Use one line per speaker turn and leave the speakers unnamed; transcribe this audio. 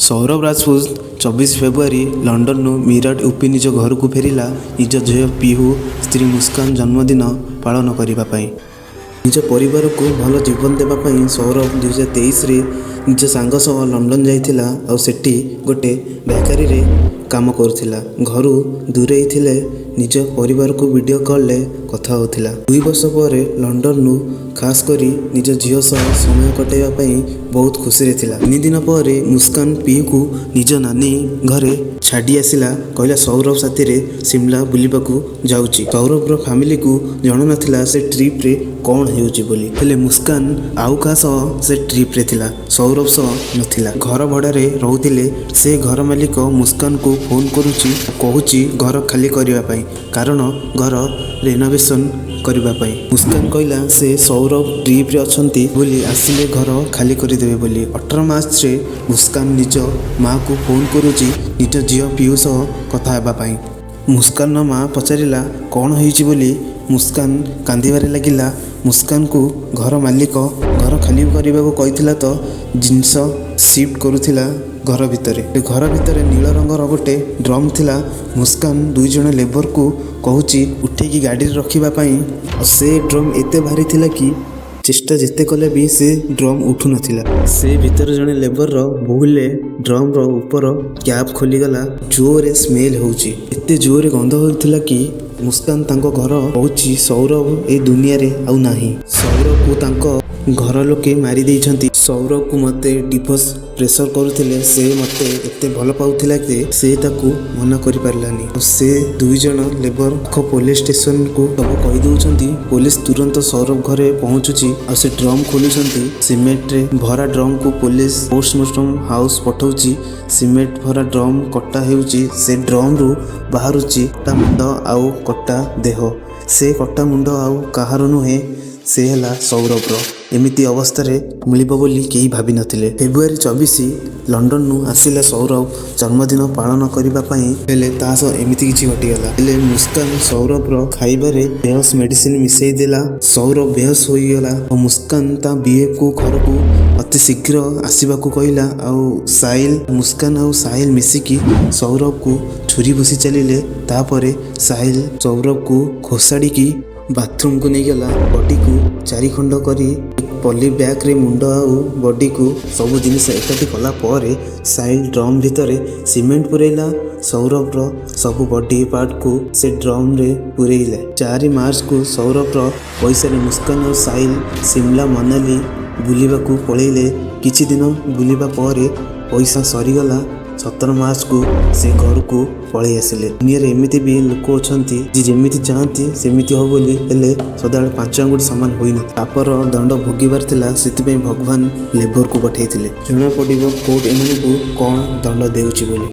ସୌରଭ ରାଜପୁତ 24 ଫେବୃଆରୀ ଲଣ୍ଡନରୁ Meerut, UP ନିଜ ଘରକୁ ଫେରିଲା ନିଜ ଝିଅ ପିହୁ, ସ୍ତ୍ରୀ ମୁସ୍କାନ ଜନ୍ମଦିନ ପାଳନ କରିବା ପାଇଁ। ନିଜ ପରିବାରକୁ ଭଲ ଜୀବନ ଦେବା ପାଇଁ ସୌରଭ 2023ରେ ନିଜ ସାଙ୍ଗ ସହ ଲଣ୍ଡନ ଯାଇଥିଲା ଆଉ ସେଠି ଗୋଟେ ବେକାରୀରେ କାମ କରୁଥିଲା। ଘରୁ ଦୂରେଇ ଥିଲେ ନିଜ ପରିବାରକୁ ଭିଡ଼ିଓ କଲ୍ରେ କଥା ହେଉଥିଲା। 2 ବର୍ଷ ପରେ ଲଣ୍ଡନରୁ ଖାସ୍ କରି ନିଜ ଝିଅ ସହ ସମୟ କଟାଇବା ପାଇଁ ବହୁତ ଖୁସିରେ ଥିଲା। 3 ଦିନ ପରେ ମୁସ୍କାନ ପିହୁକୁ ନିଜ ନାନୀ ଘରେ ଛାଡ଼ି ଆସିଲା। କହିଲା, ସୌରଭ ସାଥିରେ ସିମଲା ବୁଲିବାକୁ ଯାଉଛି। ସୌରଭର ଫ୍ୟାମିଲିକୁ ଜଣାନଥିଲା ସେ ଟ୍ରିପ୍ରେ କ'ଣ ହେଉଛି ବୋଲି। ହେଲେ ମୁସ୍କାନ ଆଉ କାହା ସହ ସେ ଟ୍ରିପ୍ରେ ଥିଲା, ସୌରଭ ସହ ନଥିଲା। ଘର ଭଡ଼ାରେ ରହୁଥିଲେ। ସେ ଘର ମାଲିକ ମୁସ୍କାନକୁ ଫୋନ୍ କରୁଛି, କହୁଛି ଘର ଖାଲି କରିବା ପାଇଁ, କାରଣ ଘର ରେନୋଭେସନ୍ କରିବା ପାଇଁ। ମୁସ୍କାନ କହିଲା, ସେ ସୌରଭ ଟ୍ରିପ୍ରେ ଅଛନ୍ତି ବୋଲି, ଆସିଲେ ଘର ଖାଲି କରିଦେବେ ବୋଲି। 18 ମାର୍ଚ୍ଚରେ ମୁସ୍କାନ ନିଜ ମାଆକୁ ଫୋନ୍ କରୁଛି ନିଜ ଝିଅ ପିହୁ ସହ କଥା ହେବା ପାଇଁ। ମୁସ୍କାନର ମା ପଚାରିଲା କ'ଣ ହେଇଛି ବୋଲି। ମୁସ୍କାନ କାନ୍ଦିବାରେ ଲାଗିଲା। ମୁସ୍କାନକୁ ଘର ମାଲିକ ଘର ଖାଲି କରିବାକୁ କହିଥିଲା ତ ଜିନିଷ ସିଫ୍ଟ କରୁଥିଲା ଘର ଭିତରେ। ଘର ଭିତରେ ନୀଳ ରଙ୍ଗର ଗୋଟେ ଡ୍ରମ୍ ଥିଲା। ମୁସ୍କାନ ଦୁଇ ଜଣ ଲେବରକୁ କହୁଛି ଉଠେଇକି ଗାଡ଼ିରେ ରଖିବା ପାଇଁ। ଆଉ ସେ ଡ୍ରମ୍ ଏତେ ଭାରି ଥିଲା କି ଚେଷ୍ଟା ଯେତେ କଲେ ବି ସେ ଡ୍ରମ୍ ଉଠୁନଥିଲା। ସେ ଭିତରେ ଜଣେ ଲେବରର ଭୁଲରେ ଡ୍ରମ୍ର ଉପର କ୍ୟାପ୍ ଖୋଲିଗଲା। ଜୋରରେ ସ୍ମେଲ୍ ହେଉଛି, ଏତେ ଜୋରରେ ଗନ୍ଧ ହେଉଥିଲା କି ମୁସ୍କାନ ତାଙ୍କ ଘର କହୁଛି, ସୌରଭ ଏ ଦୁନିଆରେ ଆଉ ନାହିଁ। ସୌରଭକୁ ତାଙ୍କ ଘର ଲୋକେ ମାରି ଦେଇଛନ୍ତି। ସୌରଭକୁ ମୋତେ ଡିଭୋର୍ସ ପ୍ରେସର କରୁଥିଲେ। ସେ ମୋତେ ଏତେ ଭଲ ପାଉଥିଲା ଯେ ସେ ତାକୁ ମନା କରିପାରିଲାନି। ଆଉ ସେ ଦୁଇ ଜଣ ଲେବର ପାଖ ପୋଲିସ ଷ୍ଟେସନକୁ ସବୁ କହିଦେଉଛନ୍ତି। ପୋଲିସ ତୁରନ୍ତ ସୌରଭ ଘରେ ପହଞ୍ଚୁଛି ଆଉ ସେ ଡ୍ରମ୍ ଖୋଲୁଛନ୍ତି। ସିମେଣ୍ଟରେ ଭରା ଡ୍ରମ୍କୁ ପୋଲିସ ପୋଷ୍ଟମର୍ଟମ ହାଉସ୍ ପଠାଉଛି। ସିମେଣ୍ଟ ଭରା ଡ୍ରମ୍ କଟା ହେଉଛି। ସେ ଡ୍ରମ୍ରୁ ବାହାରୁଛି କଟା ମୁଣ୍ଡ ଆଉ କଟା ଦେହ। ସେ କଟା ମୁଣ୍ଡ ଆଉ କାହାର ନୁହେଁ, ସେ ହେଲା ସୌରଭର। ଏମିତି ଅବସ୍ଥାରେ ମିଳିବ ବୋଲି କେହି ଭାବିନଥିଲେ। ଫେବୃଆରୀ 24 ଲଣ୍ଡନରୁ ଆସିଲା ସୌରଭ ଜନ୍ମଦିନ ପାଳନ କରିବା ପାଇଁ। ହେଲେ ତା ସହ ଏମିତି କିଛି ଘଟିଗଲା। ହେଲେ ମୁସ୍କାନ ସୌରଭର ଖାଇବାରେ ବେହୋସ ମେଡିସିନ ମିଶାଇ ଦେଲା। ସୌରଭ ବେହୋସ ହୋଇଗଲା ଆଉ ମୁସ୍କାନ ତା ବିଏଫ୍କୁ ଘରକୁ ଅତି ଶୀଘ୍ର ଆସିବାକୁ କହିଲା। ଆଉ ସାହିଲ, ମୁସ୍କାନ ଆଉ ସାହିଲ ମିଶିକି ସୌରଭକୁ ଛୁରୀ ଭୁସି ଚାଲିଲେ। ତାପରେ ସାହିଲ ସୌରଭକୁ ଘୋଷାଡ଼ିକି ବାଥରୁମକୁ ନେଇଗଲା। ବଡିକୁ ଚାରି ଖଣ୍ଡ କରି ପଲି ବ୍ୟାଗରେ ମୁଣ୍ଡ ଆଉ ବଡିକୁ ସବୁ ଜିନିଷ ଏକାଠି କଲା ପରେ ସାହିଲ ଡ୍ରମ୍ ଭିତରେ ସିମେଣ୍ଟ ପୁରେଇଲା। ସୌରଭର ସବୁ ବଡି ପାର୍ଟକୁ ସେ ଡ୍ରମ୍ରେ ପୁରେଇଲେ। 4 ମାର୍ଚ୍ଚକୁ ସୌରଭର ପଇସାରେ ମୁସ୍କାନ ଆଉ ସାହିଲ ସିମଲା, ମନାଲି ବୁଲିବାକୁ ପଳେଇଲେ। କିଛି ଦିନ ବୁଲିବା ପରେ ପଇସା ସରିଗଲା। 17 ମାର୍ଚ୍ଚକୁ ସେ ଘରକୁ ପଳେଇ ଆସିଲେ। ଦୁନିଆରେ ଏମିତି ବି ଲୋକ ଅଛନ୍ତି ଯେ ଯେମିତି ଚାହାନ୍ତି ସେମିତି ହବ ବୋଲି, ହେଲେ ସଦାବେଳେ ପାଞ୍ଚ ଆଙ୍ଗୁଠି ସମାନ ହୋଇନଥାଏ। ପାପର ଦଣ୍ଡ ଭୋଗିବାର ଥିଲା, ସେଥିପାଇଁ ଭଗବାନ ଲେବରକୁ ପଠେଇଥିଲେ। ଜଣାପଡ଼ିବ କୋର୍ଟ ଏମାନଙ୍କୁ କ'ଣ ଦଣ୍ଡ ଦେଉଛି ବୋଲି।